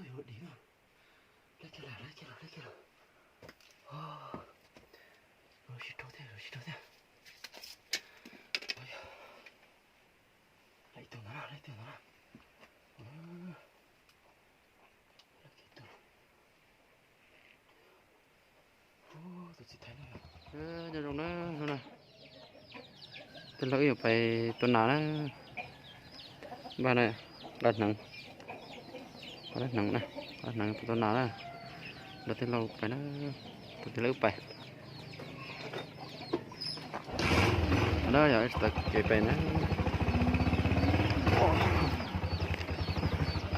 Yuav dim no. Lawv kiag lawm, lawv kiag lawm, lawv kiag lawm. Lawv sib raug thiab, lawv sib raug thiab. Lawv ib tug ntawd na, lawv ib tug ntawd na. Lawv kiag tus. Nyob zoo na, hnub no tej laug wb yuav pais tua nas na. Npaj na, nqa hneev, nqa hneev na, nqa hneev tua tua nas na. Nrog tej laug pais na, tus tej laug wb pais. Ntawd yog tsis tau kev pem na.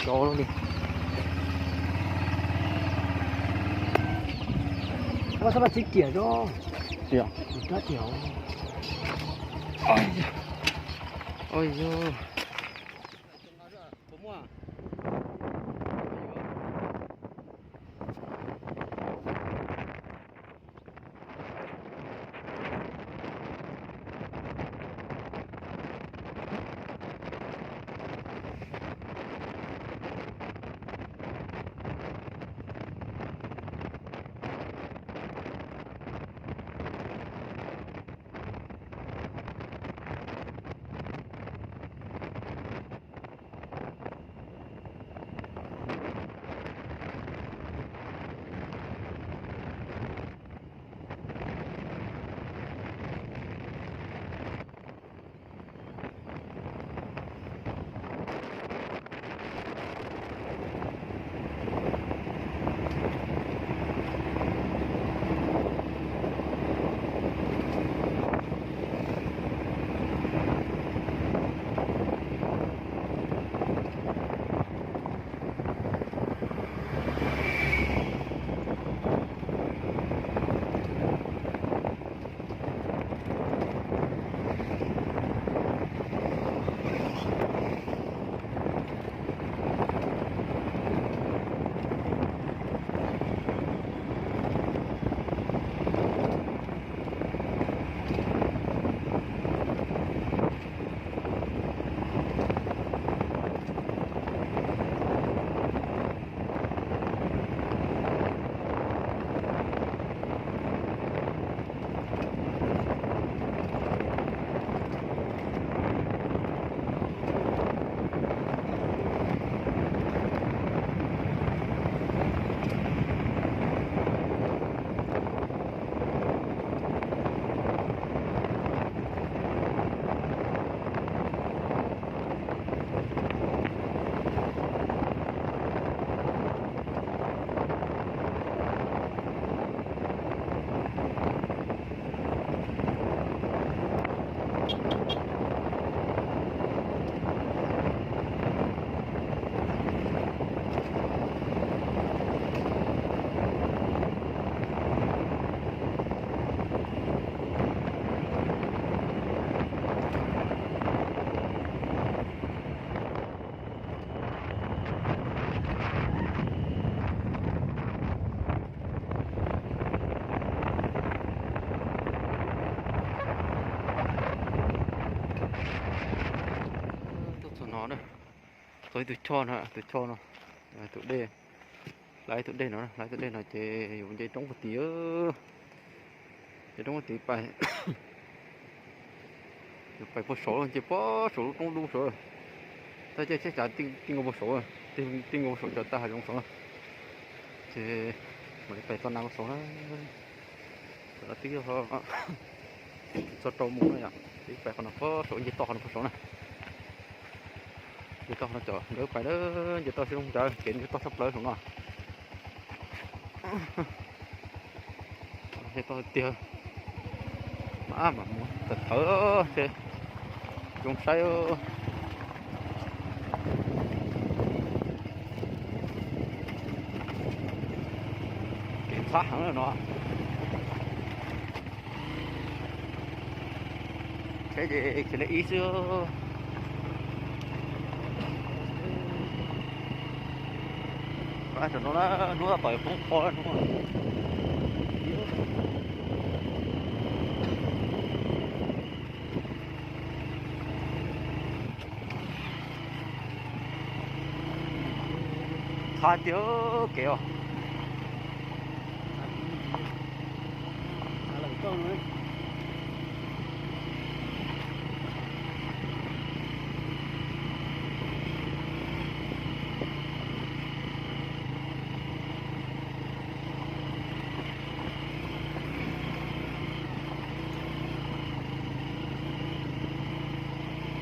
Cov li. Ua xab mas txib kiam tso. Tiam. Rab tiam. Oi yog. Tuaj txog no na, txog ib tug choj no, tus choj no, tus dej, hla ib tug dej no, hla ib tug dej no ces yus nce roob puag tid, nce roob puag tid pais, yus pais puag saud, nce puag saud lub roob dub saud, tab sis tsheb tsav tij nkaus puag saud, tij nkaus puag saud cov tag hav zoov saud na, ces mam li pais txog nas puag saud na. Tam no twb yog txog rau moos no yom, peb pais qhov no puag saud, nce toj qhov no puag saud na. Nce toj qhov no cov nkawd pais na, nce toj sib zoo ntawd, kev nce toj tshaj plaws saum no. Nce toj tiag, mas mas mus tawm tawv ces zoo saib. Kev ntxhab heev no. Tsheb ces khiav li ib xwb. Tam no na, hnub tab tom poob qho hnub. Qha tiag kev os.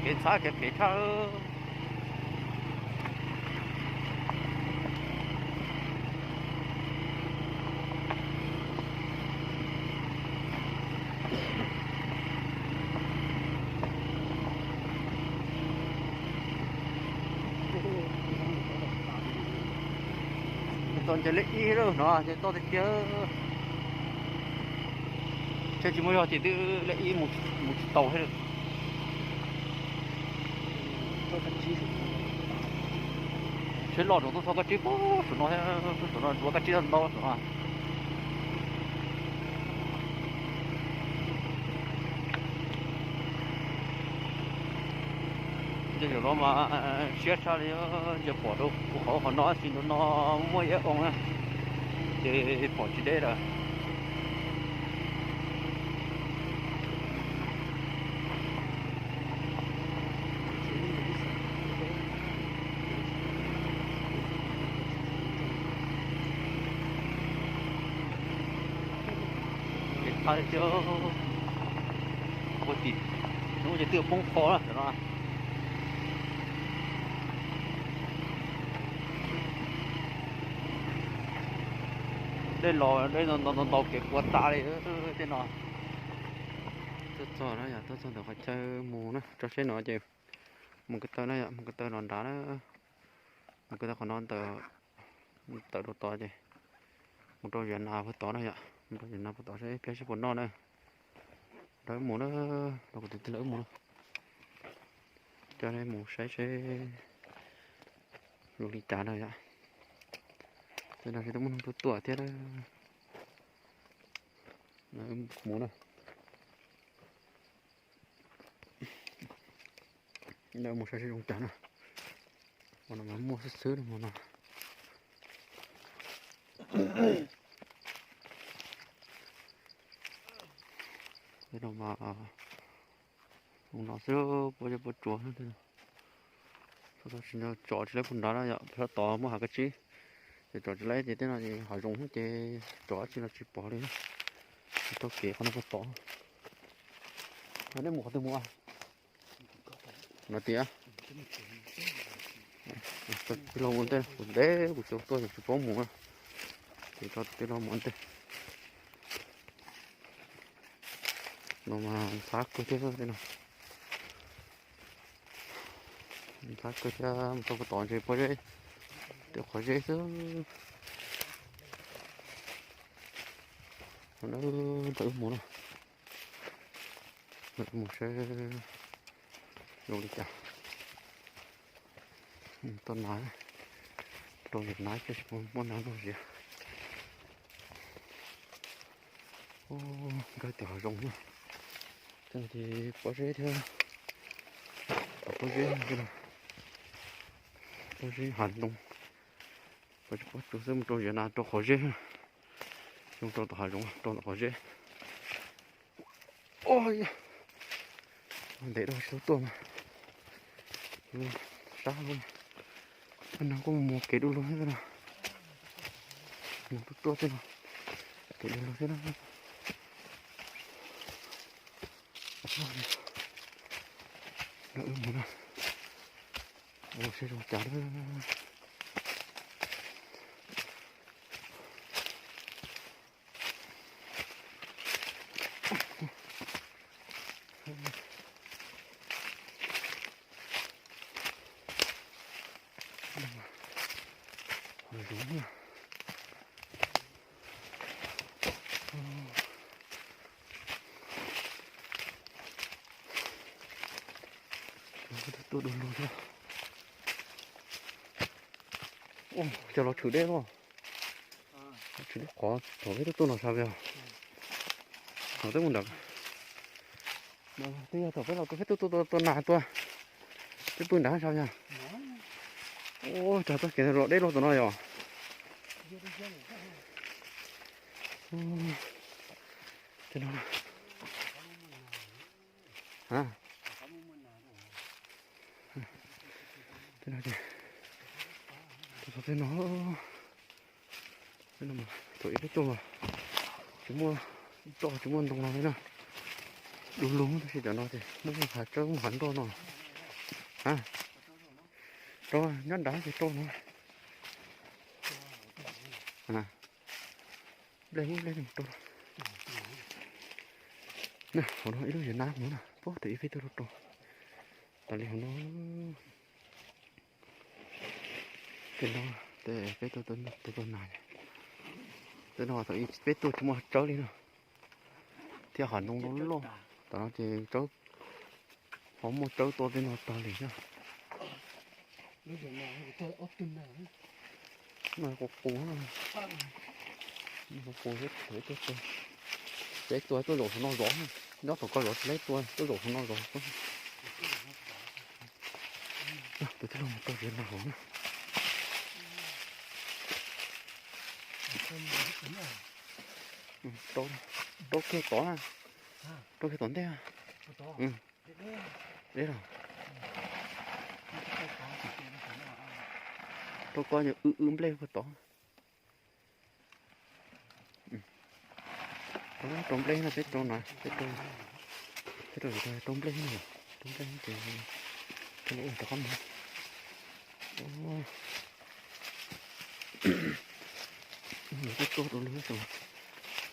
Kev ntxhab kev phem tshaj. Txog ntshe lej ib lawm no ces toj tiag tiag. Tsheb tsis muaj zog ces twb lej ib mus tsis tau thiab. Tsheb loj tseem tuaj txog kab tsib puag saum no thiab, saum no tsuav kab tsib ntau saum no. Tej zaum no mas siab tshaj li, yog pom rau qhov qhov no tab sis ntu no muaj ib oo na, ces pom tsis deb lawm. Ces tha li tias ua tim hnub ces twb poob qho na no. Dej los dej ntau ntau kev puas tas li tej no. Tuaj txog no yog tuaj txog ntawm qhov chaw mus na, tso seb no ces mus ko taw na yom, mus ko taw los nrad na. Mus ko taw qhov no ntawm, tawm rau tod ces mus rau Zia Nas puag tod na yom, mus rau Zia Nas puag tod seb phiab seb puas noj na. Nrog wb mus na, nrog kuv tus tij laug wb mus na. Coj nej mus saib seb zoo li cas na yom. Tej no seb twb muaj neeg tuaj tuaj thiab na. Mus na. Mus saib seb zoo cas na. Hmo no mas muaj xwb xwb hmo no. Tej no mas hmo no xwb puab zeb puab tsuas xwb. Tsis tso tsis laib puag nrad na yom, sab tod muaj hav kab tsib. Ces tso tsis laib ces tej no ces hav zoov ces tso dab tsi los tsis pom li. Tau kev qhov no puag tod. Nej mus qhov twg mus? No tias, tij laug ua ntej, kuv ntev kuv tsis tuaj ces tsis paub mus na. Ces tso tij laug mus ua ntej. No mas ntxhab kawg thiab tej no. Ntxhab kawg thiab, mus txog puag tod ntshe pob zeb, tej qhov zeb xwb. Ntawd wb mus na, mus saib zoo li cas. Tau nas, rau zim nas thiab, muaj nas noj zias. Nkag tim hav zoov na, tej no ces pob zeb thiab, pob zeb, pob zeb hav ntoo. Pob zeb pob tsuas xwb, mus rau zim nas rau qhov zeb, zoo rau tom hav zoov rau tom qhov zeb. Ntev dua tsis tau tuaj mas sab lub, no kuj mus kev du lug thiab no, mus tuaj tuaj xwb no, kev du lug thiab no. Wb mus na, ua saib zoo cas na. Hav zoov na. Tuaj du lug thiab. Cov los tshwm deb luaj. Tshwm deb qhov thaum peb tuaj tuaj no sab peb os. Thaum twb mus ntawd. Twb yog thaum peb los peb tuaj tuaj tuaj nas tuaj. Peb pw nrad sab yog. Ua cas txoj kev los deb luaj tom no yom. Tej no, tej no ces, tej no, thaum ib peb tuaj mas tsis muaj, toj tsis muaj ntoo no li na. Du lug tab sis cov no ces muaj hav tsawb muaj hav nroj no. Rau nyob nrad ces rau no. Nplej ub nplej no rau. Hauv no ib lub zes nab no na, puag thaum ib peb tuaj rau rau. Tas li hauv no. Tej no, tej peb tuaj tuaj nas, tej no thaum ib peb tuaj tsis muaj tsawb li no. Thiab hav ntoo loj loj, tom no ces tsawb, ho muaj tsawb tua tej no tag li na. No qus qus, qus, peb tua tuaj zaum saum no zov, nyob tom ko zov tsis laib tua, tuaj zaum saum no zov. Tus tij laug mus tau zes nas hauv na. Rau kiag tod, rau kiag tom ntej. Deb los. Rau ko yog w w nplej puag tod. Rau nplej no peb rau na, peb rau, peb rau, rau nplej no, rau nplej ces rau ua rov qab mus. Peb tuaj rau lub,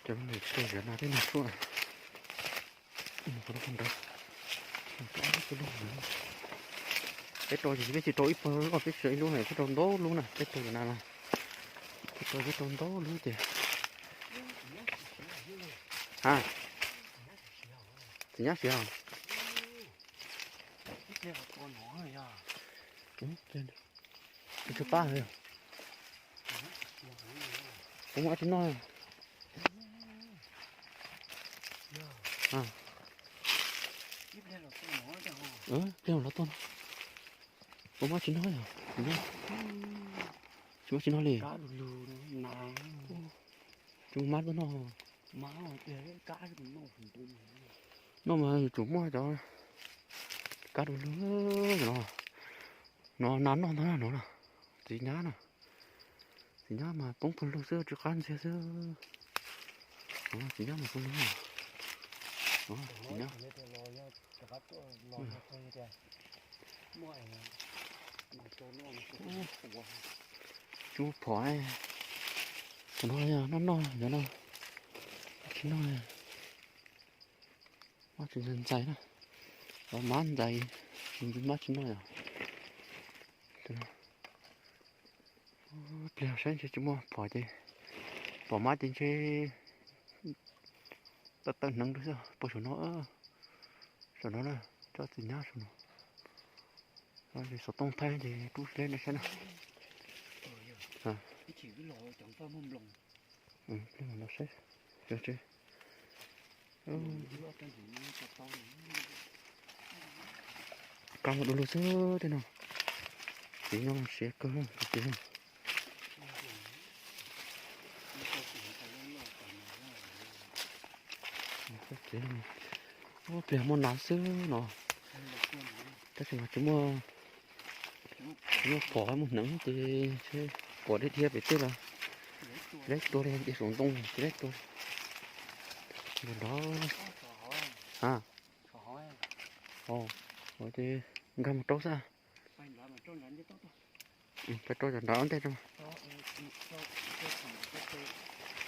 cov no tsis tau zes nas tej no tuaj. Peb rau ces peb tsis rau ib pawg loj, peb tsis rau ib lub na, peb rau ntau lub na, peb rau na, peb rau, peb rau ntau lub ces. Ha, tsis nyab siav os. Tsis pab. Kuv muab tsis noj. Pliag los tuaj no. Kuv muab tsis noj yog, tsis muab tsis noj li. Tsis muab mab tuaj noj. Noj mas yuav tsum muaj cov kab du lug no. No nas noj ntag no na. Txiv nyab na. Txiv nyab mas poob pawg lug xwb, tsw qab ntxiag xwb. Txiv nyab mas pawg lug. Txiv nyab. Tsis muaj phom. Cov no yog noj noj cov no. Tsis noj, mab tsis ntxais na. Mab ntxais, mab tsis noj yog. Pliag saib ntshe tsis muaj phom ces, pom mab ces ntshe tawm tawm hneev rau xwb. Pw saum no, saum no na, tsob txiv nyab saum no. Xov tooj thaij ces rub leb no saib na. Pliag los saib. Kab mus du lug xwb tej no. Txiv no siav kawg tus txiv no. Pliag muaj nas xwb no. Tab sis mas tsis muaj, tsis muaj phom muaj hneev ces pom dhia dhia pem tej los tsis laib tua li, dhia saum ntoo tsis laib tua. Nrov, a, ces nkag mus rau xwb. Peb rau cov nrad ua ntej rau.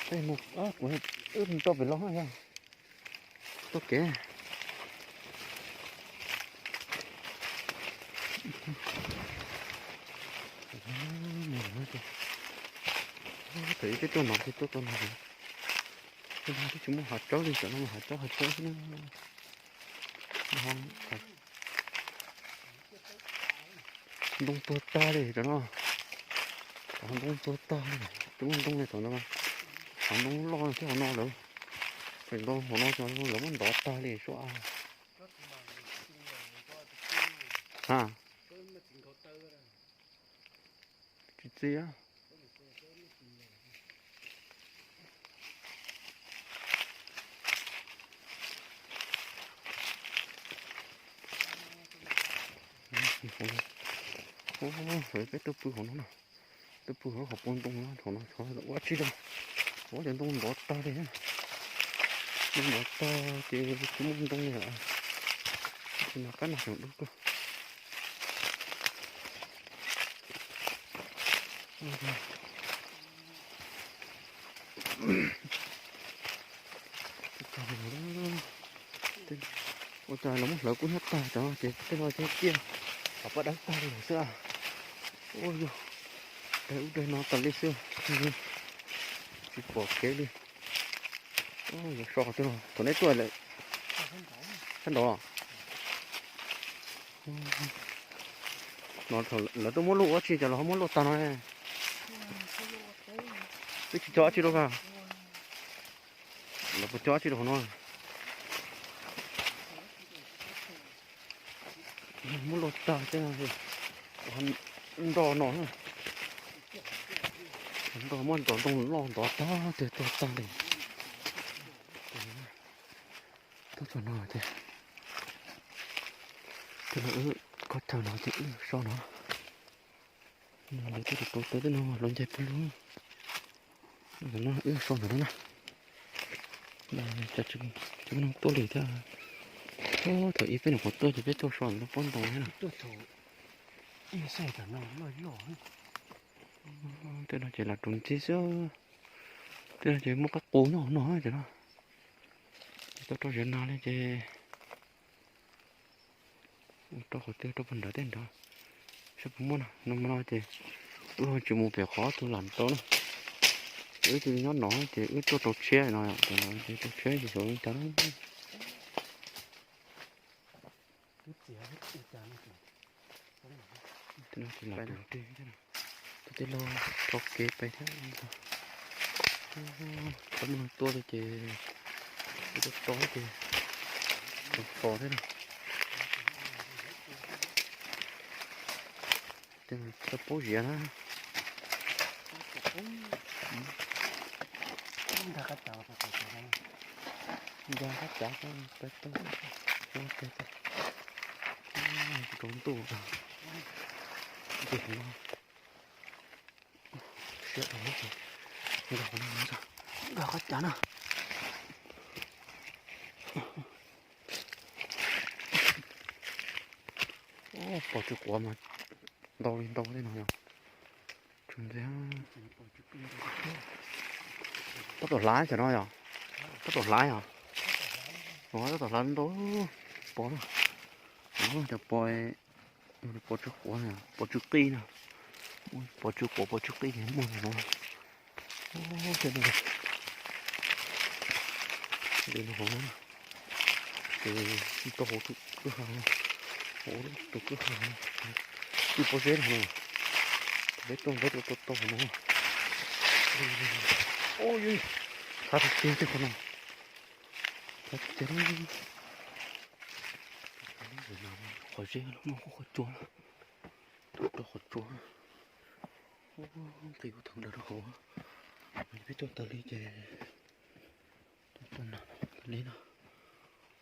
Kuv wb mus rau pem los yog tuaj kev. Thaum ib peb tuaj no ces tuaj tau no, twb tsis muaj hav tsawb li, cov no mas hav tsawb hav tsawb xwb na. Ntoo tuag tag li cov no. Hauv ntoo tuag tag li, tsis muaj ntoo li thaum ntawd. Hauv ntoo loj thiab hauv no lawm, tseem ntau hauv no lawv muab ntov tag li sua. Ha, tsis txi. Peb tuaj pw hauv no na, tuaj pw hauv qhov puag ntoo no, thaum no ua tsi rau, ua cov ntoo ntov tag li, ntoo ntov tag ces tsis muaj ntoo li. Tsis no qab no tseem dub kawg. Ua cas los muab hlawv kub hnyiab tag cov no ces tej no ces ciaj, qhov paj dawb tag li lawm xwb. Ua yog daig ub daig no tas li xwb, tsis pom kev li. Yuav so qhov twg no, thaum neb tuaj lawm sab nraud los? No lawv tuaj muab luaj ua tsi ces los ho muab luaj tag no ne. Twb tsis cog dab tsi rau kag. Lawv puas cog dab tsi rau hauv no? Muab luaj tag tej no, nroj no, nroj muab ntov ntoo loj ntov tag tiag tuag tag li. Tuaj txog no ces, tej no wb, kob chaw no ces wb so no. Lawv tuaj rau tej no los ncaig pw lug. No wb so ntawm no na. Tsis muaj neeg tuaj li thiab. Thaum ub peb nyuam qhuav tuaj ces peb tuaj so ntawm no pob ntoo thiab na. Tej no ces lam tus ntxig xwb. Tej no ces muaj qab qus nyob hauv no ces no. Tau rau ziav nag li ces rau qhov twg rau puag nrad tej nrad. Saib puas muaj no, no mas no ces wb ho tsis mus pem qhov tug lam tau na. Ces wb cia li nyob no ces wb tuaj rau tshiab no, ces rau tshiab ces xyov cas. Tej no ces lam tus ntxig thiab na. Tuaj tej laug rau kev pem thiab. Tsis muaj neeg tuaj li ces wb tuaj rau ces tau fo thiab na. Tau paub ziav na. Nkag qab cav pem tau, rau ntuj. Ces no siab dhau ces nkag qhov no, nkag qab cav na. Pom tsw quav mas ntau li ntau tej no yog. Tab tom hlav cov no yog, tab tom hlav yog, tab tom hlav ntau, pom na, cov pom, pom tsw quav, pom tsw qij na, pom tsw quav pom tsw qij muaj no. Li no hauv no, ces tau hauv tus kwj ha, hauv tus kwj ha, tsis pob zeb no, peb tuaj peb tuaj tau hauv no. Ua, hlav tiag tiag tej qhov no, hlav tiag tiag. Qhov zeb los muaj qhov tsua, rau qhov tsua. Nqis kuv thov ntawd rau hauv, peb tuaj tas li ces tuaj tau nag tas li no.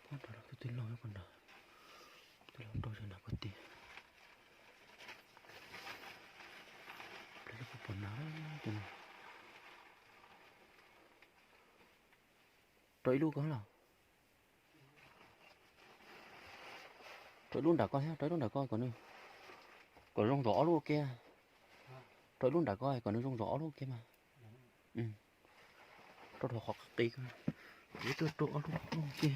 Pob nrad twb tij laug nyob qhov nrad, tij laug rau zog nag pog tiag. Peb lub pog pom nag ces no. Rau ib lub ko los? Rau ib lub nram ko thiab, rau ib lub nram ko kom nws, kom zoo zov ob lub ua ke. Rau ib lub nram ko kom nws zoo zov ob lub ua ke mas. Rau rau qhov qis ko, kuv tuaj rau ob lub ua ke.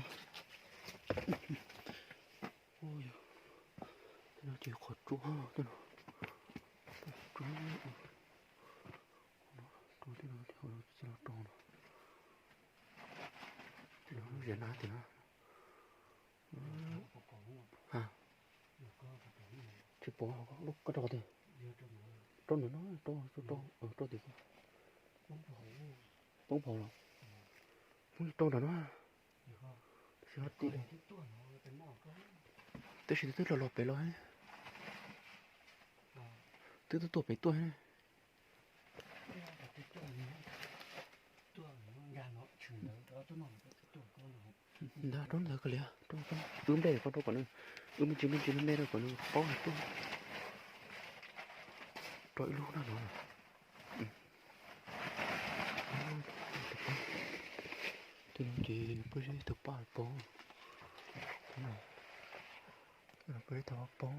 Tej no ces qhov tsua, tej no, tsua, tsua tej no, tij laug rau no. Tij laug lub ziav nab tiag na. Tsis pom lub koj rau qhov twg? Rau nram no, rau, rau, rau tim ko. Poob hauv los? Poob rau nram no. Tab sis ho tim, tab sis twb los los pem los, twb tuaj tuaj pem tuaj. Ntag, rau ntawd kawg li, wb nplej ko rau kom nws, wb me ntsis me ntsis me me rau kom nws paub hais tuaj. Rau ib lub no no. Tej no ces pob zeb tau paj poob. Pob zeb tau poob.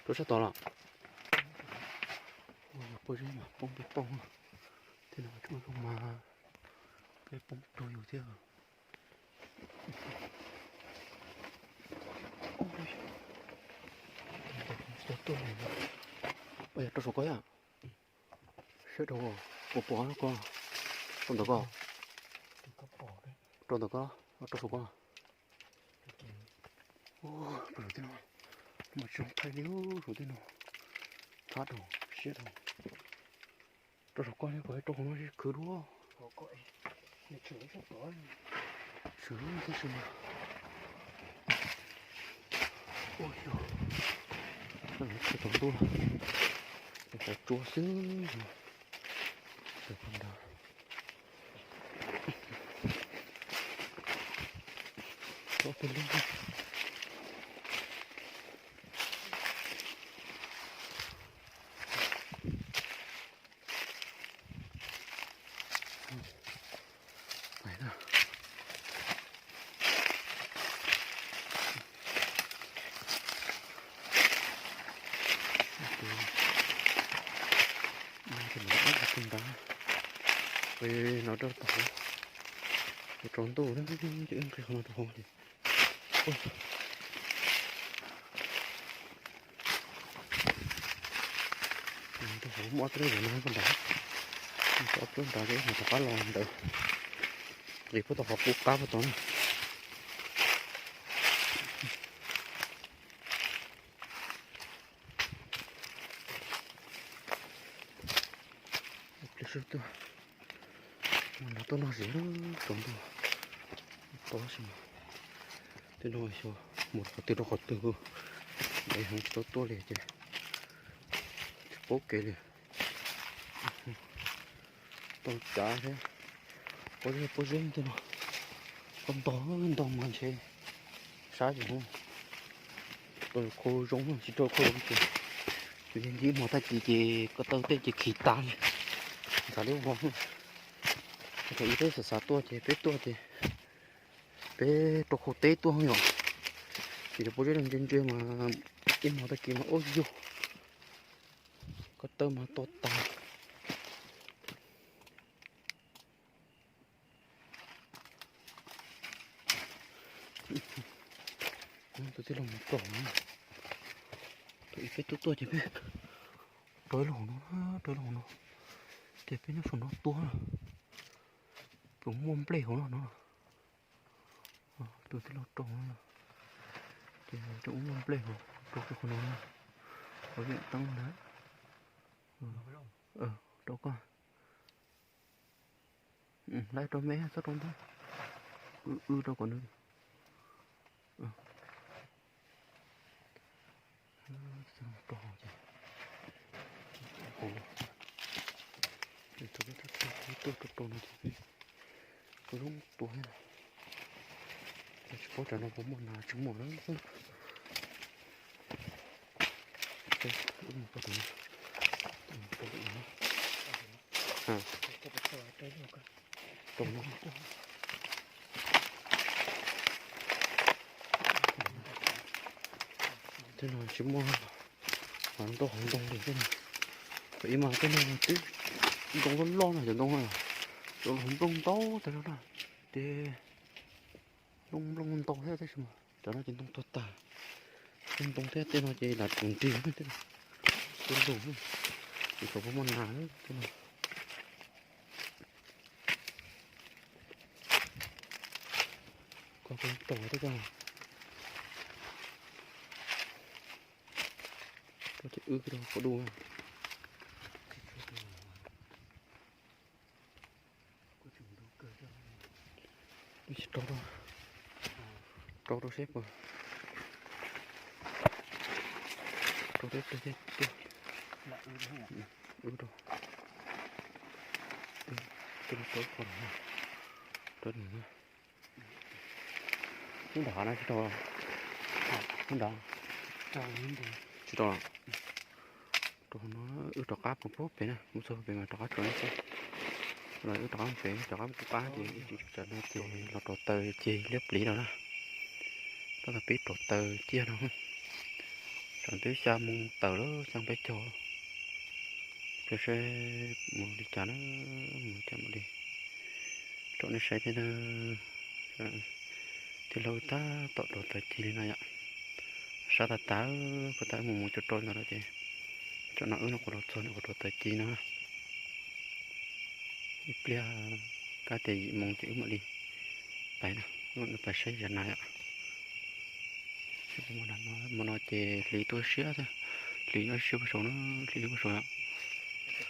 Rau sab tod los? Ua yog pob zeb mas poob peb poob. Tej no tsuas zoo mas peb poob tug yus thiab. Tsis tau tuaj li. Ua yog rau saum ko yom? Siab rau, puas pom ko? Rau ntawm ko, rau ntawm ko, rau saum ko. Rau saum tej no mas tsis zoo thaij li, saum tej no thab rau, siab rau. Rau saum ko, rau hauv no khwv dua. Tshwm tab sis mas, ua yog tsaus ntuj, tsaus tsuag xwb. Ob peb lub. No rau tom hauv, tsaus ntuj na, ces wb nqis qhov no rau hauv ces rau hauv muaj ob tug yam no puag nrad, ob tug nrad ces wb mam rov qab los ntawd, nqis puag tom qhov qub qab puag tod na. Pliag sub tuaj, mus no tuaj noj zis tsaus ntuj, tau tab sis mas tej no xyov mus qhov twg rau qhov twg, ntev heev tsis tau tuaj li ces tsis paub kev li. Tau cav thiab, pob zeb pob zeb tej no, pob ntog ntog mas ntshe sab ces mus rau khau zoo, tsis rau khau zoo ces tus ncig ncig hmo tag kis ces ko taw tej ces khi tas li. Ntshav li ua, thaum ub peb xav xav tuaj ces peb tuaj ces peb rau khau teb tuaj yom, ces cov pob zeb no ntse ntse mas ib hmo tag kis mas ub yug, ko taw mas to tas. Tus tij laug mus pom na, thaum ub peb tuaj tuaj ces peb rau ib lub hauv no, rau ib lub hauv no, ces peb nyob saum no tuaj na, puas muaj nplej hauv no no. Tus tij laug rau no, ces rau ub muaj nplej hauv, rau qhov no, qhov yeem teeb ntawd, rau koj. Lawv rau me txhob rau ntau, wb rau kom nws rau ces, tuaj rau rau no ces peb kuj zoo tua thiab. Tsis paub tsam no puas muaj nas tsis muaj na. Wb mus rau tom no, rau tom no. Tej no tsis muaj hauv ntoo, hauv ntoo li tej no. Ib mas tej no twb ntoo loj loj no, cov ntoo no, cov hauv nplooj ntau tas zog na, ces nplooj nplooj ntau thiab tab sis mas cov no ces ntoo tuag tas. Tej ntoo thiab tej no ces lam tus nrig tej no, tuaj lug, tsis tau puas muaj nas tej no. Koj Tos tos tib co. Tos ces wb rau qhov dub. Wb rau rau, rau rau seb puas, rau seb rau seb, wb rau, wb rau qhov, rau nws na. Hnub nrad no tsis rau, hnub nrad tsis rau. Rau no wb rov qab pem, pem na, mus txog pem mas rov qab tso xwb. Los wb rov qab pem, rov qab mus qab ces wb tsis tsam no ces los rauv taws ceg liab pliv no na. Tab tom pib rauv taws ciaj no. Tsam twb xya moo tawm lawm xya peb caug. Pliag seb mus li cas na, mus li cas mam li rau nej saib thiab na. Tij laug tab tom rauv taws ceg li no yom. Sab tas tas, puag ta wb mus mus tso rau ntawd lawm ces tsam no wb no kuv los txog no kuv rauv taws ceg no. Ib pliag kab tias yim moo ces wb mam li pais na, wb mam li pais saib yav nas yom. Hmo no ces hliv tuaj siab thiab, hliv nyob siab puag saud na, hliv nyob puag saud yom.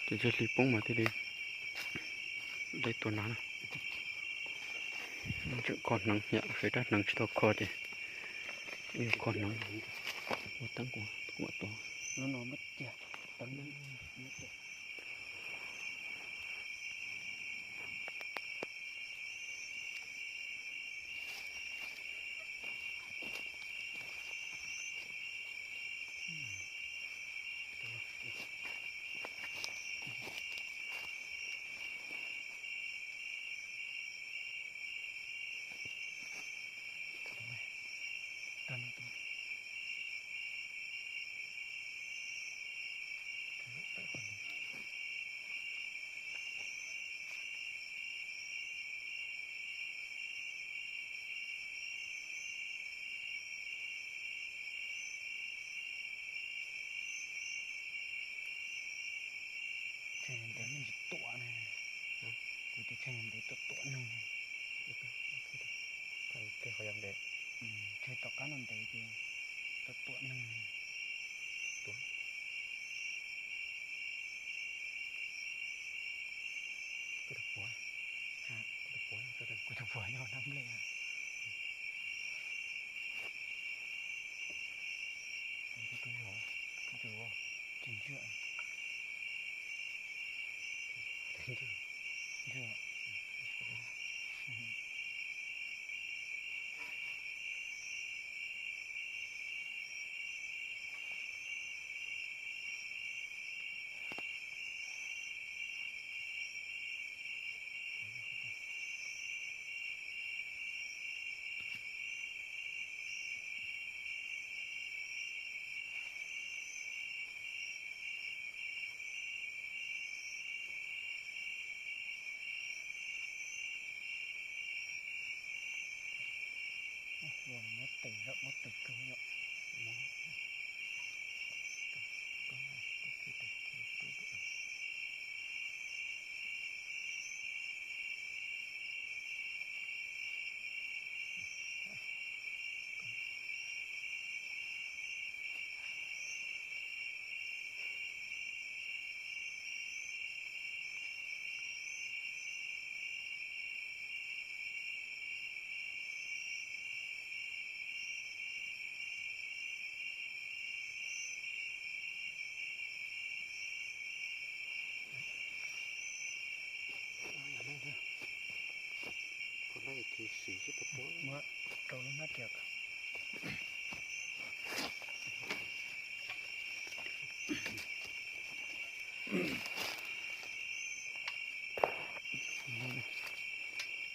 Ces ntshe hliv poob mas thiaj li dai tua nas na. Tseem kho hneev yom, sawv rab hneev tsis tau kho ces wb yuav kho hneev. Ua teeb kuv kuam tua. Tshee ntev me ntsis tuam ne. Kuv tus tshee ntev tuam tuam neeg ne. Tshee tom qab no ntev ces tuam tuam neeg ne. Kuv tus puav, kuv tus puav nyob nab nplej. Tsis ntsia. Muab tes zawm muab tes kawg yom. Muab rau lub hnab kiag.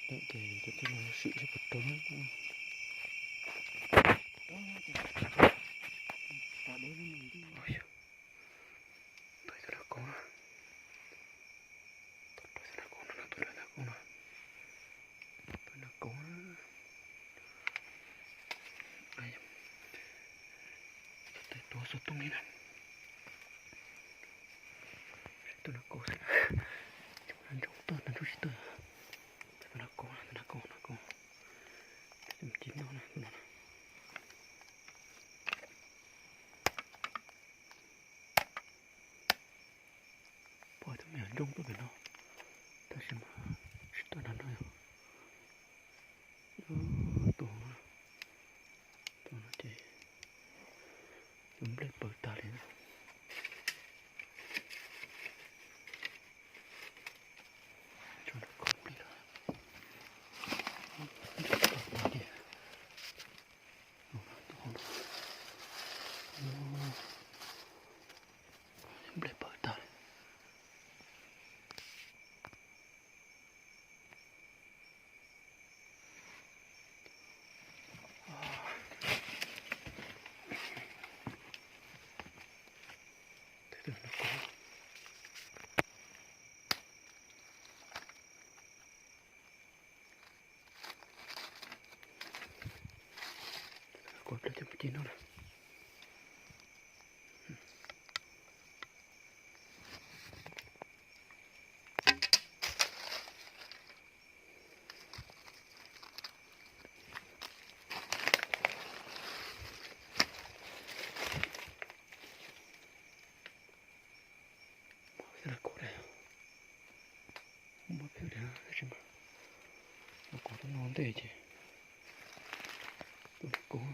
Ces cov tij laug sim seb puas raug. Tau ib tug nas kaus na. Tau ib tug nas kaus no, tau ib tug nas kaus no. Tau nas kaus na. Tus nas kaus xov tooj li na. Tus nas kaus xwb na. Tus nas ntsuab tuaj, nas ntsuab tsis tuaj. Tus nas kaus, tus nas kaus, nas kaus. Ci no na, no na. Pom tus me nyuam nroo tuaj pem no, tab sis mas tsis tuaj nrog no yog. Tus no, tus no ces tus nplej pawv tag li na. Tso nrog kov nplej lawm. Nplej pawv tag li. Nplej pawv tag li. Kuv pliag coj mus ci no na. Muab pheej lawv kov dab, muab pheej dab tab sis mas lawv kov tuaj no ntej ces tuaj lawv kov,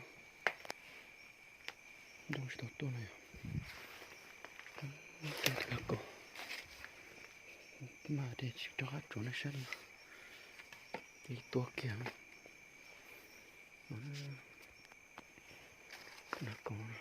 nroo tsis tau tuaj no yog. Tus lawv kov mas tej tsis rov qab tsuav nej saib li, ib tuab kiag no. Tus lawv kov no.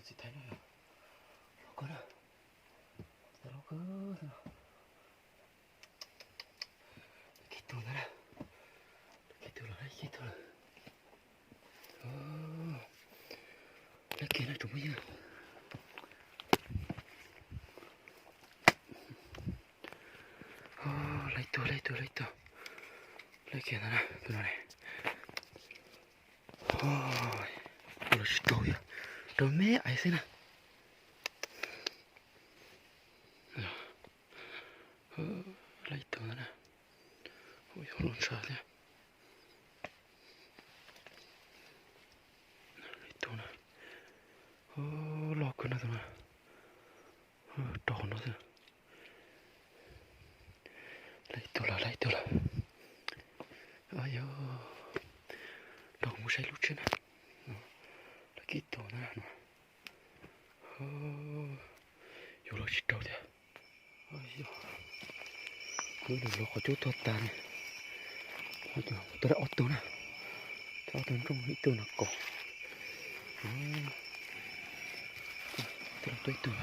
Txiv Thaib no yog loj kawg na, txiv Thaib loj kawg. Lawv kiag tug ntawd na, lawv kiag tug lawm, lawv kiag tug lawm. Lawv kiag na tsoom phooj ywg. Lawv tug, lawv tug, lawv tug. Lawv kiag ntawd na, tus no ne. Tus los tsis raug yog, raug me aiv xwb na. Lawv ib tug ntawd na, yog loj ntsha thiab. Ib tug na, loj kawg no tus na, raug qhov no xwb. Lawv ib tug lawm, lawv ib tug lawm. Yog, nrog kuv mus saib lub tshiab na. Lawv kiag ib tug na. Yuav los tsis raug thiab. Kuv lub qhov cub tuag tas ne. Tuag ob tug na. Ob tug ntsooj ib tug no kaus. Tuag ib tug,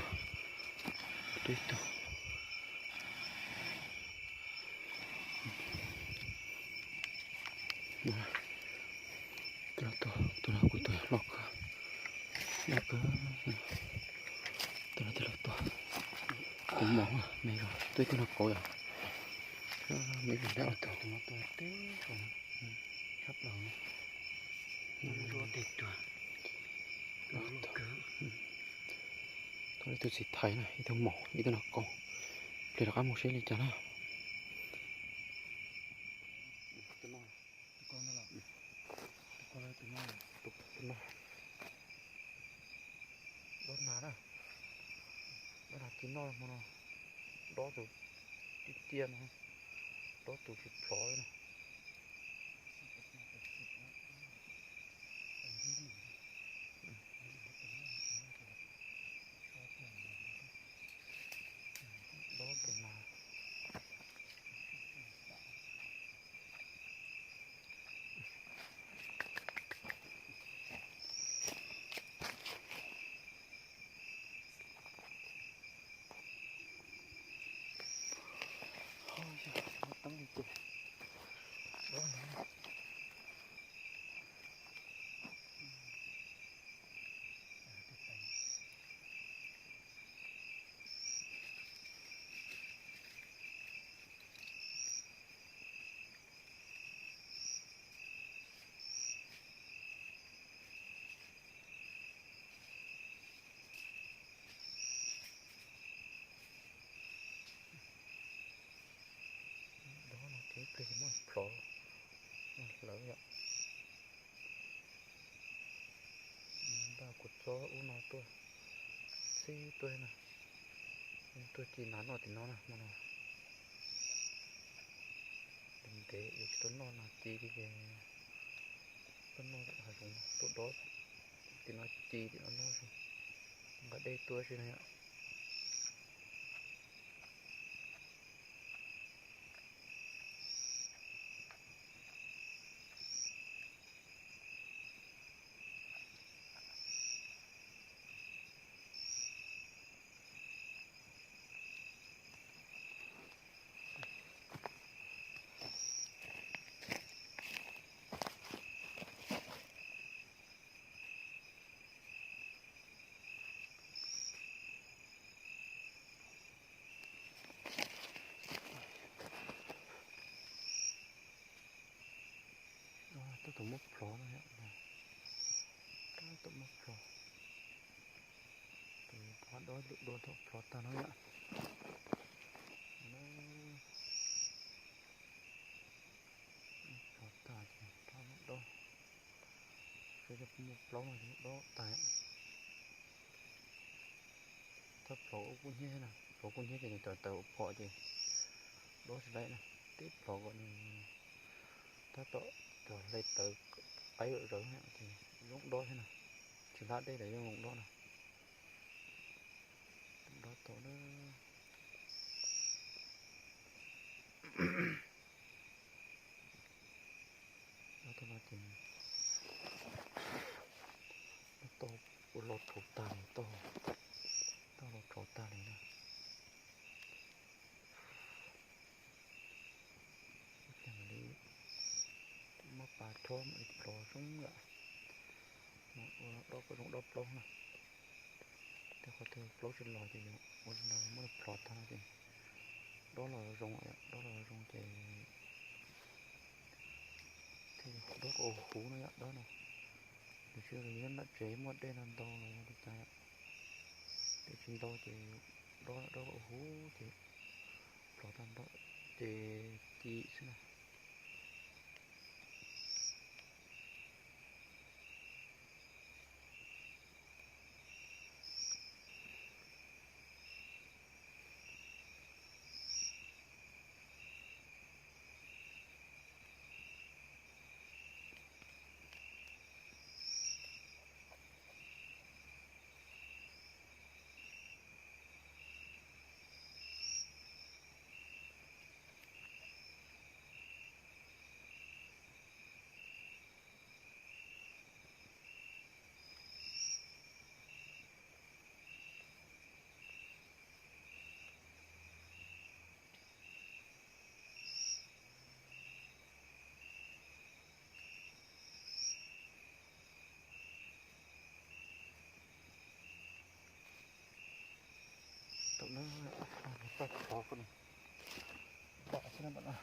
tuag ib tug. Tuag, tuag, kuv tus loj kawg, loj kawg. Tuag, tuag, tuag. Kuv mos me zog, tuag ib tug no kaus yom. Me zog dab ob tug. Tuag ib tug txiv Thaib na, ib tug mos, ib tug no kaus. Pliag rov qab mus seb li cas na. Dob nas na, dob nas ci noj hmo no, dob tus tiaj tiaj no, dob tus tsis plhov na. Dob tus nas. Dob no ces ib pliag ces muab plhov hlawv yom. Npaj kuv txob ub no tuaj, txib tuaj na. Tuaj ci nas noj tim no na hmo no. Ntev ntev yuav tsis tau noj nas ci li ces tuaj noj hav zoov tuaj dob tim no ci tim no noj xwb, nqa dej tuaj xwb na yom. Tab tom muab plhov no yom, tab tom muab plhov. Tus qab dob lwm dua thaum plhov tag no yom. Plhov tag ces rov muab dob, seb yog muaj plaub no ces muab dob tag. Thawj plhov ua kub hnyiab na, plhov kub hnyiab ces nws cov taws ua phom ces dob tsis laib na. Tib plhov kom nws tab tom cov hle tawv qaib zawv zawv ces zoo dob thiab na, tsis hlab dej los yeej zoo dob na. Dob tau na. Dob tau no ces dob tau ua Los rauv tag li, toj los rauv tag li na. Ib pliag mam li muab pas rhob mam li plhov zoo yom. Ua dob kom zoo dob plaub na. Tej qhov twg plaub tsis los ces yuav ua li no muab nws plhov tag no ces dob los zoo, dob los zoo ces thiaj li dob kom huv no yom, dob no. Nws tsis yog nyob nram tsev muaj dej no ntau los yog li cas yom. Dej tsis ntau ces dob, dob kom huv ces plhov tag nrho ces ci xwb na. Tau na, paj thov ko, paj xwb na, paj na.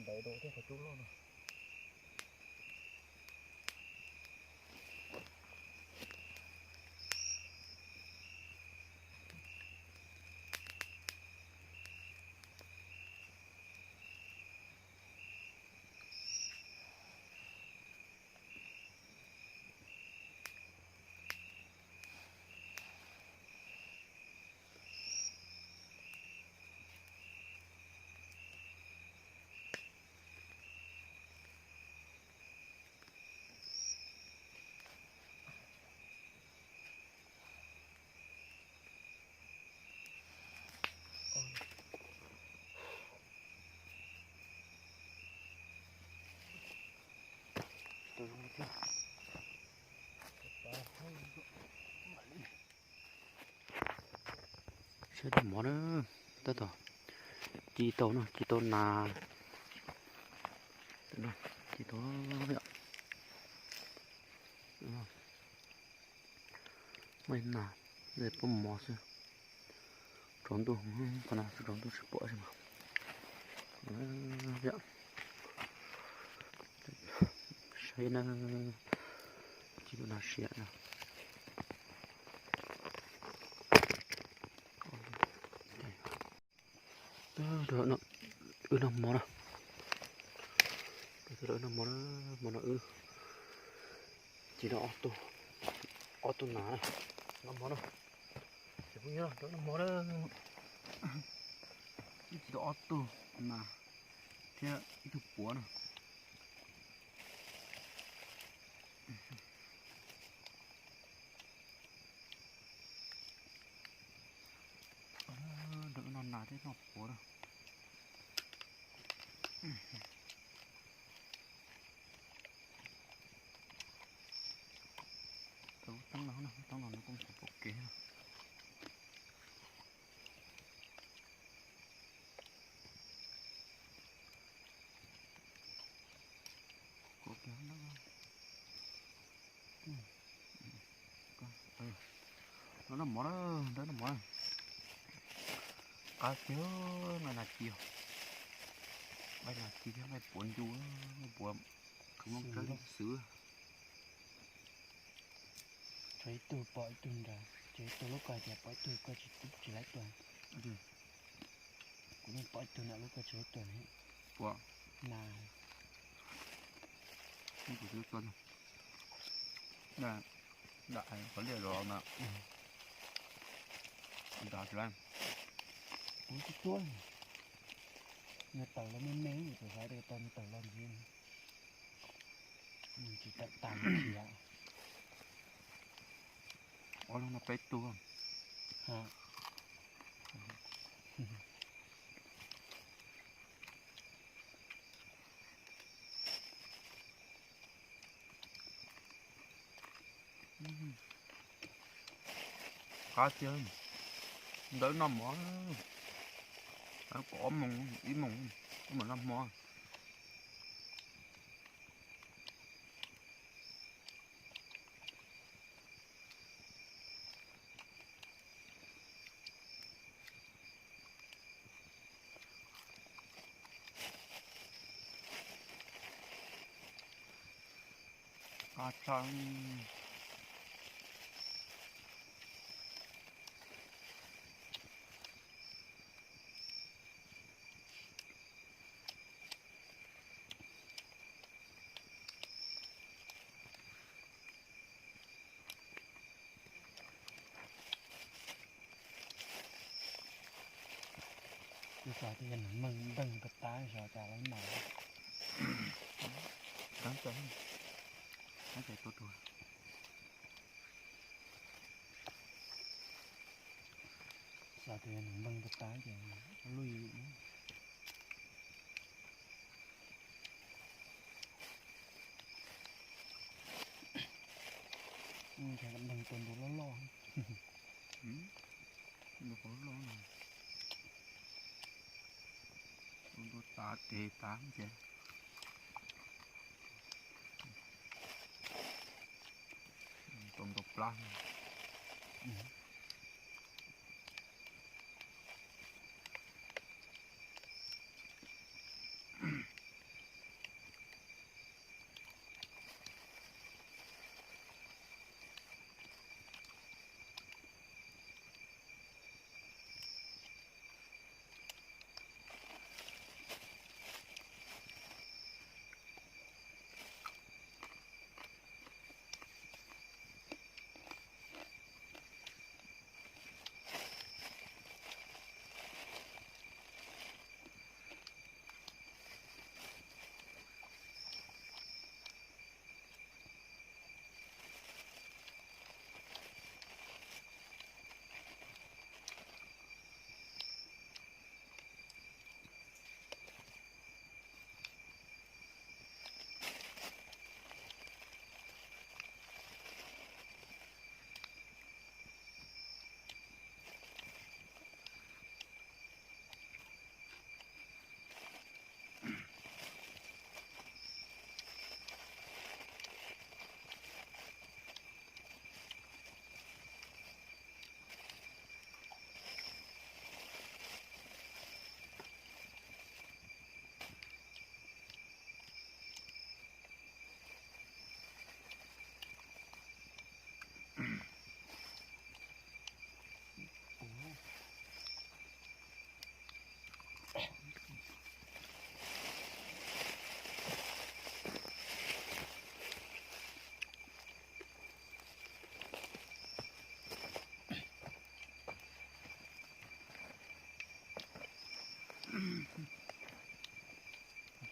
Ntawd rau tej qhov cub loj no. Saib rau mov na, tab tom ci tau no, ci tau nas, ci tau, muaj ib nas, poj mov xwb. Tsaus ntuj, qhov no tsaus ntuj tsis pom xwb mas. Saib na, ci tus nas siav na. Wb noj mov na. Wb noj mov na, hmo no wb ci tau ob tug, ob tug nas na. Noj mov na. Ces phooj ywg, noj mov na. Wb ci tau ob tug nas thiab ib tug puav na. Noj nas thiab noj puav na. Tau lub teeb no, lub teeb no nws kuj pom kev. Noj mov na, noj mov na. Qab kiag, nqa nas ci, nqa nas ci thiab nqa puav ncu, puav khawv nplooj tsawb xwb. Tshuav ib tug pom ib tug nrad, tshuav ib tug lub ko ces pom ib tug ko tsis, tsis laib tuag. Kuv yeej pom ib tug nram lub ko tsis laib tuag ne. Puav, nas. Kuv twb tuaj, da, da qhov liaj los mas, da tsis lawm. Kuv twb tuaj, nws tawm los me me, kuv xav tias tau nws tawm los ntxiv, nws tsis tawm tas khiav. Ob lub no peb tug. Qab tiag, ntawm noj mov, kaum ob moos ib moos, wb mam noj hmo. Qab tshaj. Kuv xav tias yog nws meej npeeg puas tab xyov cas lawv mam. Tab sis, tab sis tuaj tuaj. Xav tias yog nws meej puas tab ces luj li no. Ntshai npeeg tus ntu loj loj. Ntu qhov loj no, ntu tav tes tav ces tau ntu plab.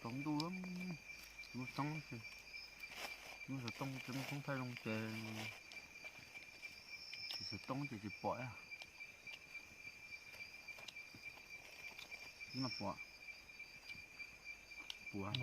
Tsaus ntuj, lub xoob ces, lub xov tooj ces muaj koob thaij zoo ces, tsis xov tooj ces tsis pom. Ib no puas? Puas?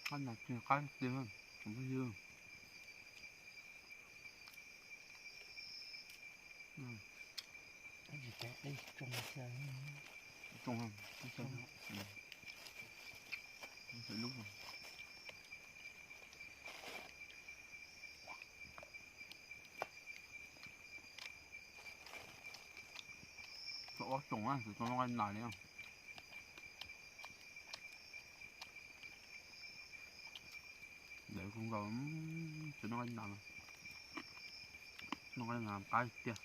Qab nas tsis qab tiag, tsoom phooj ywg. Tsoo, tsoo, tsoo lub. Tso ob tsoom na, tsis tau noj nqaij nas li. Ntawd kuj nkaus, tsis noj nqaij nas, noj nqaij nas qab tiag.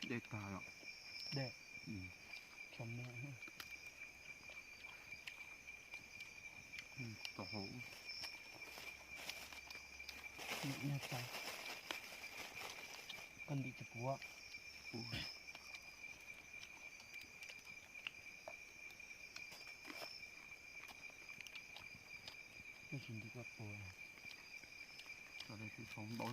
Dej tag lawm. Dej. Txog hauv. Koj ntim tsis puv. Koj tsis ntim koj puv.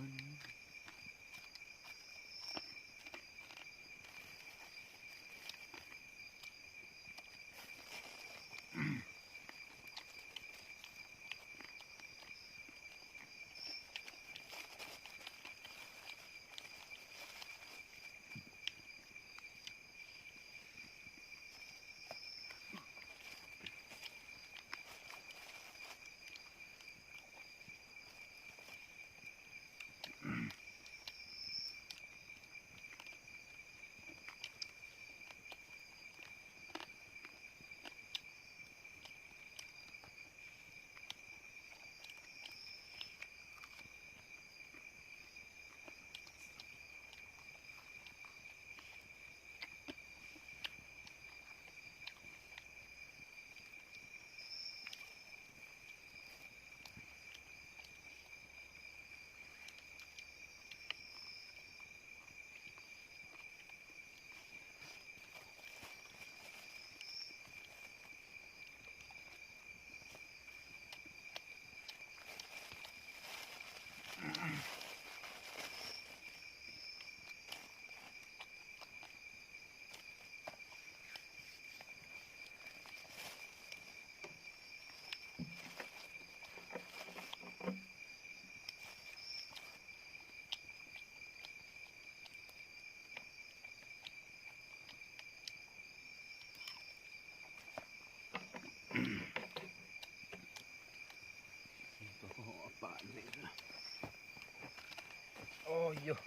Yog,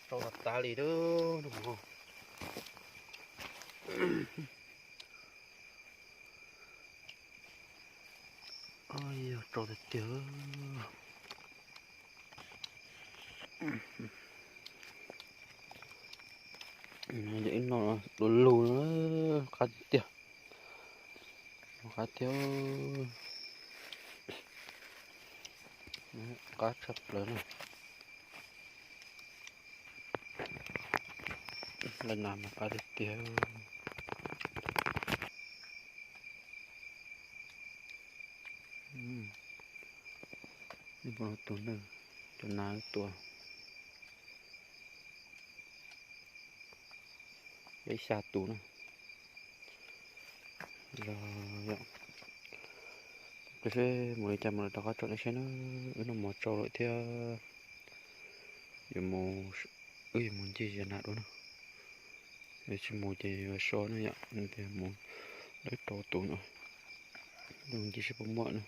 rau tas tas li lawm. Yog, rau tiag tiag. Ib no lug lug, qab tiag tiag. Qab tiag. Qab tshaj plaws na. Laj nas mas qab tiag tiag. Ib puas no tus na, cov nas tua. Yog ib xya tus na. Yog, yog, mus li cas mus lawm rov qab tsom nej saib na. Wb noj mov tsau lawm thiab. Yuav mus, wb yuav mus ncig zia nas dua na. Yog tsis mus ces yuav so na yom, tias mus lawm rau tus no, mus ncig seb puas muaj na.